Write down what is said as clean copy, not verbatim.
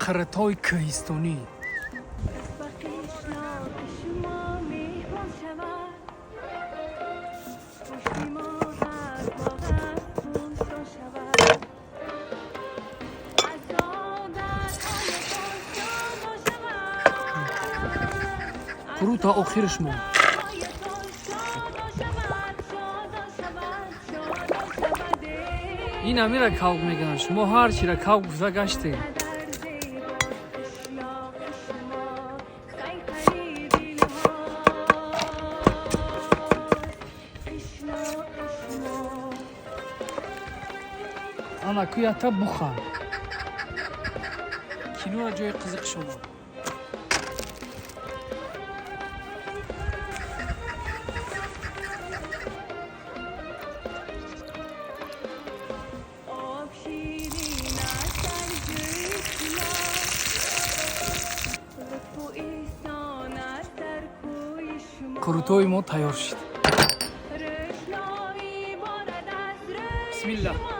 Қурутҳои кӯҳистонӣ. Ба қишлоқи шумо меҳмон шавад, пушти мо аз боғ гулсон шавад, аз одатҳоятон шодо шавад. Қурута охираш монд. Ҳоятон шодо шавад, шодо шавад, шодо шавад. Ин амира кавк мегӯянд. Шумо ҳар чира кавк гуфта гаштем. Қадар зебост қишлоқи шумо, сайқали дилҳост қишлоқи шумо. Ана куята бухан. Киноро ҷои қизиқш омад. Об ширин аст дар ҷӯи шумо, лутфу эҳсон аст дар кӯи шумо. Қурутҳои мо тайёр шуд. Рӯшноӣ борад аз рӯи Бисмилла. шумо.